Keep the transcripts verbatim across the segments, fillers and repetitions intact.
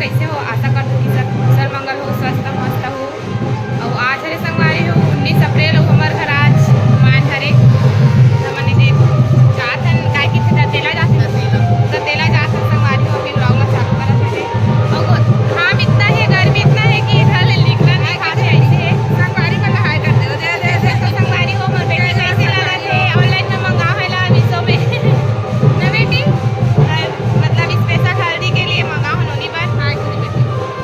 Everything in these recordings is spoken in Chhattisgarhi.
कैसे हो? आशा करथों कि सब कुशल मंगल हो, स्वस्थ मस्त हो। अउ आज हरे संगवारी हो उन्नीस अप्रैल, अउ हमर घर आज मान हरे। हमन दे जात हन, काय किथे दतेला जात हन। दतेला। दतेला जात हन संगवारी हो, अभी vlog ला चालू करत हरे। अउ घाम इतना हे, गर्मी इतना हे कि घर ले निकलन नहीं खाते ऐसे हे। संगवारी मन हाय कर दे, दे, दे, दे। तो संगवारी हो, मोर बेटी कैसे लगत हे? Online में मंगावे ला Meesho में। ना बेटी? अ, मतलब special हल्दी के लिए मंगाहूं नोनी बर। हाय कर दे बेटी।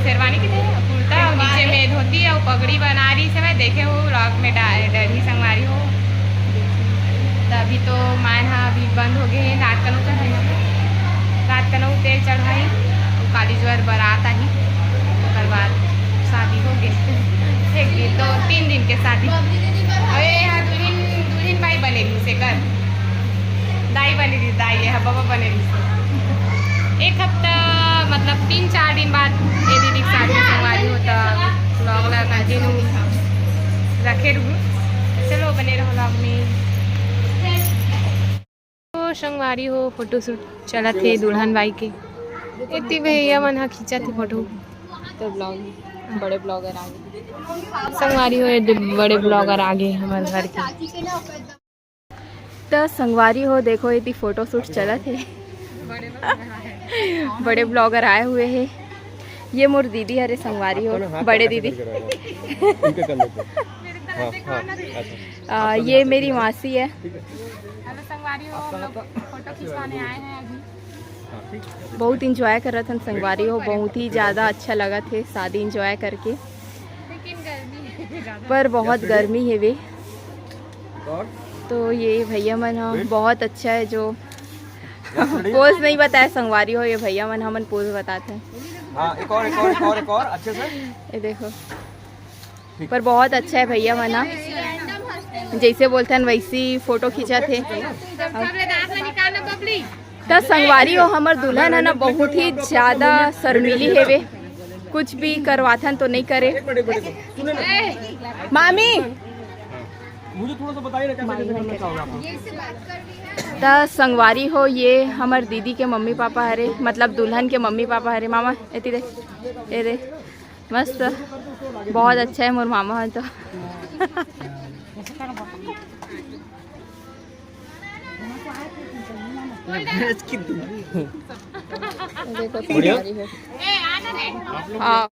शेरवानी के थे, कुर्ता और नीचे में धोती और पगड़ी बना रही से मैं देखे हो vlog में डा-, डरही संगवारी हो। तो अभी तो मायन हा अभी बंद हो गए हैं, रात कनऊ का है, रात कनऊ तेल चढ़ाई, तो काली जुआर बारात आही, ओकर बाद शादी हो गए। एक दिन, दो, तीन दिन के शादी। अरे यहाँ दुल्हन, दुल्हन भाई बने रही से कर। दाई बने रही, दाई है, बाबा बने रही। एक हफ्ता, मतलब तीन चार दिन बाद ये दीदी के साथ में संगवारी हो, त vlog ला continue रखे रहू। चलो बने रहो vlog में। तो संगवारी हो, फोटो शूट चलत हे दुल्हन भाई के। एती भैया मन ह खींचत हे फोटो। तो vlog, बड़े vlogger आ गए। संगवारी हो, ये दे-, बड़े vlogger आ गए हमारे घर के। त संगवारी हो, देखो, एती फोटो शूट चलत हे। बड़े vlogger आए हुए हैं। ये मोर दीदी हरे संगवारी हो, बड़े दीदी। इनके करने को। हाँ, हाँ, अच्छा। आ, ये मेरी मासी है। हेलो संगवारी हो, हम लोग फोटो खिंचवाने आए हैं अभी। बहुत इंजॉय करत हन संगवारी हो, बहुत ही ज़्यादा अच्छा लगत हे शादी इंजॉय करके। लेकिन गर्मी है ज़्यादा। पर बहुत गर्मी है वे। तो ये भैया मन ह बहुत अच्छा है जो पोज नहीं बताए संगवारी हो, ये भैया मन हमन पोज बताते हैं। हाँ, एक और, एक और, एक और, एक और अच्छे से। ये देखो, पर बहुत अच्छा है भैया मन ह, जैसे बोलते हैं वैसी फोटो खींचत हे। त संगवारी हो, हमर दुल्हन है ना, बहुत ही ज्यादा शर्मीली हेवे, कुछ भी करवाथन तो नहीं करे। मामी, मुझे थोड़ा सा बताइए ना, कैसे कैसे करना चाहोगे आप? त संगवारी हो, ये हमर दीदी के मम्मी पापा हरे, मतलब दुल्हन के मम्मी पापा हरे। मामा, एती दे, ए दे, मस्त, बहुत अच्छा है मोर मामा है तो। देखो, बढ़िया। संगवारी हो। हाँ।